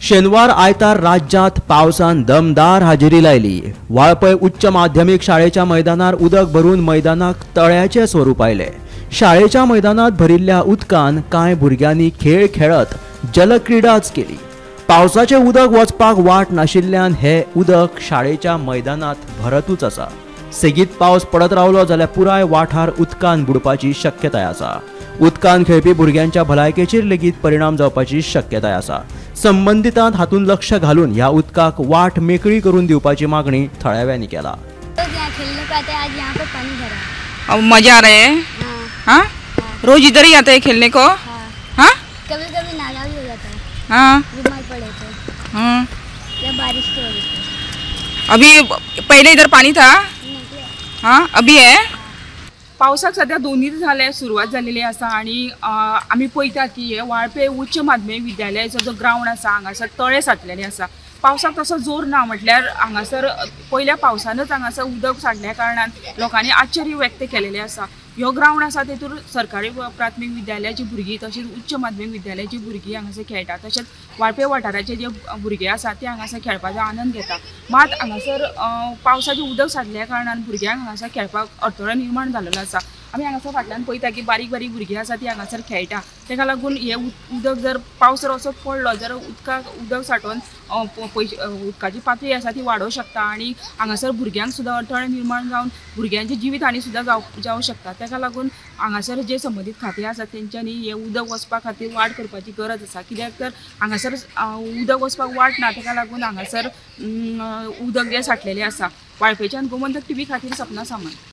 शेनवार आयतार राज्यांत पावसान दमदार हाजेरी लायली. वाळपय उच्च माध्यमीक शाळेच्या मैदानार उदक भरून मैदानाक तळ्याचें स्वरूप आयलें. शाळेच्या मैदानात भरिल्ल्या उदकान कांय भुरग्यांनी खेळ खेळत जलक्रीडाच केली. पावसाचें उदक वचपाक वाट नाशिल्ल्यान हे उदक शाळेच्या मैदानात भरतूच आसा. सेगीत पावस पडत रावलो जाल्यार पुराय वाठार उदकान बुडपाची शक्यताय आसा. उदकान खेळपी भुरग्यांच्या भलायकेचेर लेगीत परिणाम जावपाची शक्यताय आसा. संबंदितांत हातून लक्ष घालून ह्या उदकाक वाट मेकळी करून दिवपाची मागणी थळाव्यांनी केला. खेलने को आते हैं, आज यहाँ पर पानी भरा. अब मजा आ रहा है? हाँ। हाँ, रोज इधर ही आते हैं खेलने को? हाँ। हाँ, कभी कभी नाला भी हो जाता है। हाँ, बीमार पड़े तो। हाँ, या बारिश की वजह से। अभी पहले इधर पानी था? नहीं। हाँ, अभी है. पावसाक सध्या दोन दीस जाले सुरवात जाल्लेली आसा आनी आमी पळयतात की हे वाळपे उच्च माध्यमीक विद्यालयाचो जो ग्रावंड आसा हांगासर तळें साठलेलें आसा. पावसाक तसो जोर ना म्हटल्यार हांगासर पयल्या पावसानच हांगासर उदक साठल्या कारणान लोकांनी आश्चर्य व्यक्त केलेलें आसा. ह्यो ग्रावंड आसा तेतूर सरकारी प्राथमीक विद्यालयाची भुरगीं तशींच उच्च माध्यमीक विद्यालयाची भुरगीं हांगासर खेळटात. तशेंच वाळपे वाठाराचे जे भुरगे आसा ते हांगासर खेळपाचो आनंद घेता. मात हांगासर पावसाचें उदक साठल्या कारणान भुरग्यांक हांगासर खेळपाक अडथळो निर्माण जाल्लो आसा. आमी हांगासर फाटल्यान पळयता की बारीक बारीक भुरगीं आसा ती हांगासर खेळटा. तेका लागून हे उदक जर पावस जर असो पडलो जर उदकाक उदक साठोवन पयशे उदकाची पातळी आसा ती वाडोवंक शकता आनी हांगासर भुरग्यांक सुद्दां अडथळे निर्माण जावन भुरग्यांची जिवीत हानी सुद्दां जावंक शकता. तेका लागून हांगासर जे संबंदीत खातें आसा तेंच्यांनी हें उदक वचपा खातीर वाट करपाची गरज आसा. कित्याक तर हांगासर उदक वचपाक वाट ना, तेका लागून हांगासर उदक जें साठलेलें आसा. वाळपेच्यान गोमंतक टीव्ही खातीर सपना सामंत.